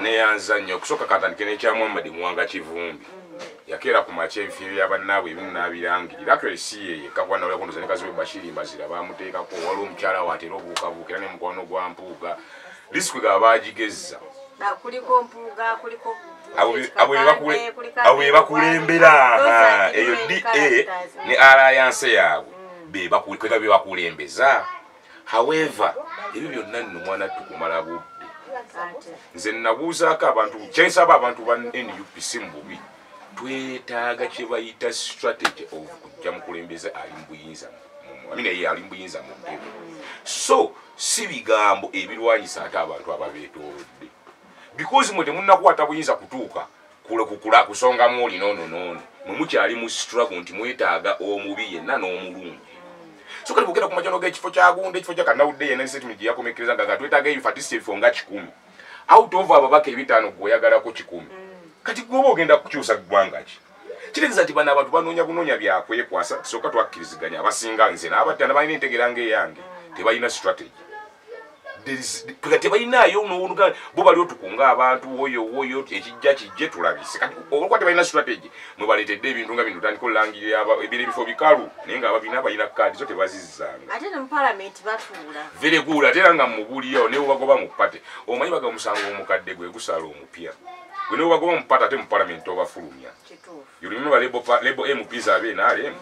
Neyanza nnyo. Okusooka katandike n'ekya Muhammad Muwanga Kivumbi. Yakeera ku makya ebifo bya bannaabwe ebimu n'abirangirira. Actually si ye yekka, kuba nawulira kundoza ne Kazibwe Bashir Mbazira baamuteekako, waliwo omukyala we atera obuukabuuka era ne mukwano gwa Mpuuga. List kwe gaba baagigezza. Kuliko Mpuuga, kuliko abo be bakulembera eyo DA ne alliance yaabwe be bakulembeza. However, ebyo byonna nno mwana tukumala budde. Nze nabuuzaako abantu, kyensaba abantu ba NUP si mu bubi, twetaaga kye bayita strategy of kujja mukulembeze ali mu buyinza, ye ali mu buyinza mu ntebe. So si bigambo ebirwanyisa ate abantu ababeetoolodde, because mwe temunnakwata buyinza kutuuka kule kusongamu oli noono mwe mukyali mu struggle nti mwetaaga omubi yenna n'omulungi. So kati bwogenda ku majano g'ekifo kya gundi, ekifo kya Kannawudde yenna statement gye yakomekkereza nga twetaaga ebifo at least ebifo nga 100 out of ababaka 5 gwe oyagalako 100. Kati gwe oba ogenda kukyusa ggwanga ki? Kitegeeza nti bano abantu banoonya bunoonya byakwekwasa. Tusooka twakkiriziganya abasinga, nze n'abattana balina entegeera ng'eyange, tebalina strategy, tebalinaayo bo bali otukunga abantu oyo oyo ekijja kijje tulabise. Kati olwokuba tebalina strategy, mwe baleetedde ebintu nga bino, tandika olangirira ebiro ebifo bikalu, naye nga ababina balina kaadi zo tebazizzanga. Ate ne mu palamenti batuula. Very good. Ate era nga mubuulirawo ne bwebagoba mu party, omanyi baga omusango omukadde gwe gusala omupya, gwe ne bwebagoba mu party ate mu palamenti obafulumya. Kituufu. You remember Labour MPs abe NRM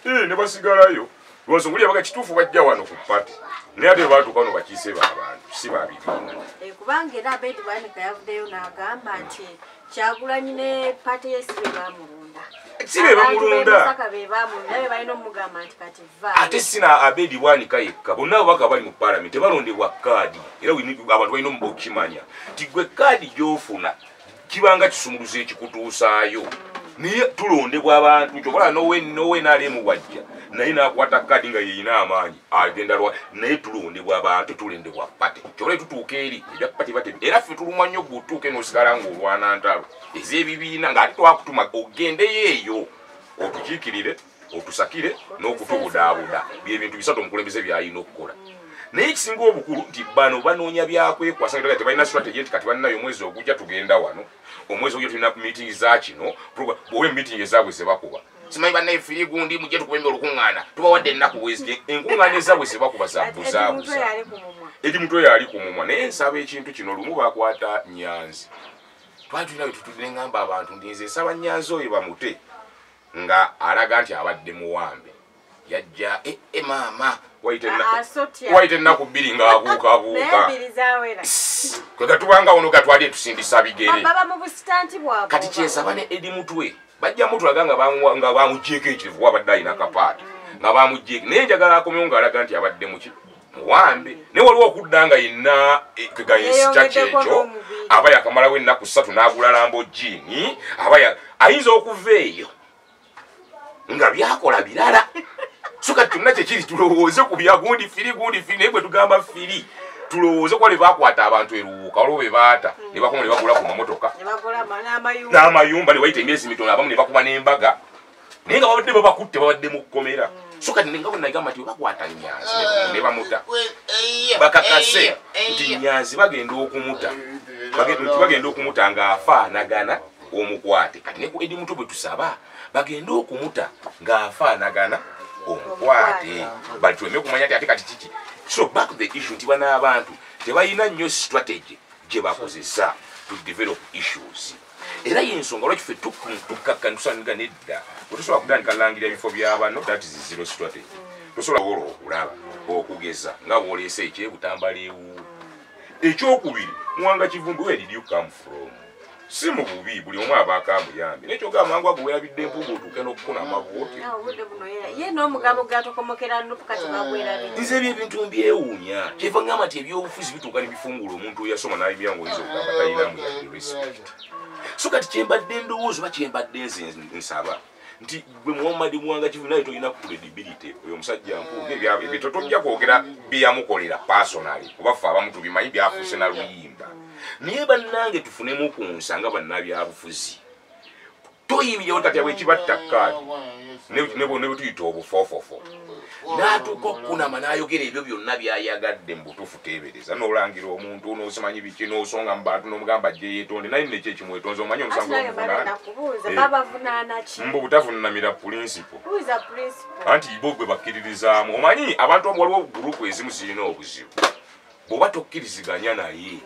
ne basigalayo lwansonga oli abaga kituufu bajja wano ku party, naye ate batuuka wano bakiise b'abantu si babibiina. Kubanga era Abed Bwanika yavuddeyo n'agamba nti Kyagulanyi ne party ye si be bamulonda. Si be bamulonda. Abantu b'e Masaka be bamulonda, be balina omugamba nti kati vaayo. Ate sina Abedi Bwanika yekka, bonna ababaka bali mu palamenti tebalondebwa kaadi. Era abantu balina okukimanya nti gwe kaadi gy'ofuna kibanga kisumuluzo ekikutuusaayo, naye tulondebwa abantu. Kyokola nowe NRM wajja naye nakwata kaadi nga yeyina amaanyi agenda lwa, naye tulondebwa abantu, tulondebwa party. Kyokola tutuuka eri ebya party bate, era ffe tulumwa nnyo gwe otuuke n'osigala ng'olwana ntalo ez'ebibiina ng'ate twakutuma ogendeyo eyo otukiikirire, otusakire n'okutubudaabuda. Byebintu bisatu omukulembeze byalina okukola. Naye ekisinga obukulu nti bano banoonya byakwekwasa, nga tebalina strategy nti kati bannayo omwezi ogujja tugenda wano, omwezi ogujja tulina meeting za kino, oba meeting ezaabwe zebakuba simanyi bannaye firi gundi mujje tukubembe olukuŋŋaana, tubawadde ennaku bwezi, enkuŋŋaana ezaabwe zebakuba zabuzaabuza. Edi Mutwe yali ku mumwa. Edi Mutwe yali ku mumwa. Naye nsaba ekintu kino, lumu bakwata Nyanzi, twali tulina bwe tutudde, ne ŋŋamba abantu nti nze nsaba Nyanzi oyo bamute nga alaga nti abadde muwambe, yajja maama Asotya. Wayita ennaku 2 ng'abuukabuuka. Naye 2 zawera. Kwega tubanga ono gatwali etusindisa bigere. Baba mu busitanti bwabwe. Kati kyensaba ne Edi Mutwe bajja mutulaga nga bamugyeko ekirevu, abadde alina kapaati nga bamugyeko, naye njagala akomyewo ng'alaga nti abadde muki muwambe. Naye waliwo okudda nga yenna kwega ensita Yeeyongeddeko kyekyo n'omubiri. Aba yakamalawo ennaku 3 n'agula Lamborghini, aba ayinza okuva eyo nga byakola birala. So kati kyonna kyekiri, tulowooze ku bya gundi firi, gundi firi, naye bwe tugamba firi tulowooze kuba bakwata abantu eruwuka, waliwo be baata ne bakoma ne bagula ku mamotoka Ne bagula n'amayumba. N'amayumba, ne wayita emyezi mitono abamu ne bakuba n'embaga, naye nga babadde babakutte, babadde mu kkomera. So kati nga bwe nagamba nti bakwata Nyanzi ne bamuta, bakakase nti Nyanzi bagenda okumuta, nti bagenda okumuta ng'afaanagana omukwate. Kati ne ku Edi Mutwe bwe tusaba bagende okumuta ng'afaanagana omukwate, bali tuleme kumanya nti ate kati kiki. So back to the issue nti bano abantu tebalina nnyo strategy gye bakozesa to develop issues, era yensonga lwaki ffe tukkakka tusanika nedda bwe tusobola kutandika langira ebifo byabano. That is zero strategy. Tosobola wola okulaba okugeza nga bw'oleese ekyebutambala ewuwo. Ekyokubiri, Muwanga Kivumbi, where did you come from? Si mu bubi, buli omu abaako amuyambe, naye kyogamba mangu ago weerabidde empuuga otuuke n'okukuna amabuoti. Awo obudde buno ye n'omugambo gwatokomokera NUP kati bagwerabidde. Nze ebyo ebintu mbyewuunya, kyeva ngamba nti ebyobufuzi bituuka ne bifungula omuntu eyasoma n'ayimira ng'oyinza okugamba talinamu yadde respect. So kati kyembadde ndowooza oba kyembadde nze nsaba nti gwe Muhammad Muwanga Kivumbi naye tolina credibility. Oyo omusajja Mpuuga ebyo tojja kwogera byeyamukolera personally, kuba ffe abamu tubimanyi byafuuse na luyimba. Naye bannange tufunemu ku nsa nga bannabyabufuzi. Toyimirira kati abwe ekibatta kaadi ne bwe tuyita obufoofofo, n'atuuka okukunama n'ayogera ebyo byonna by'ayagadde. Mu butuufu teebereza n'olangira omuntu n'osimanyi biki, n'osonga mu bantu n'omugamba ajje yeetonde, naye nno ekyo ekimwetonze omanyi Ati omusango nange mbadde gwomuvunaana. nakubuuza, Eh. babavunaana ki? Mbu butavunamira principle. Who is a principal? Anti bo gwe bakkiririzaamu. Omanyi abantu abo, waliwo group ezimu zirina obuzibu bw'oba tokkiriziganya naye.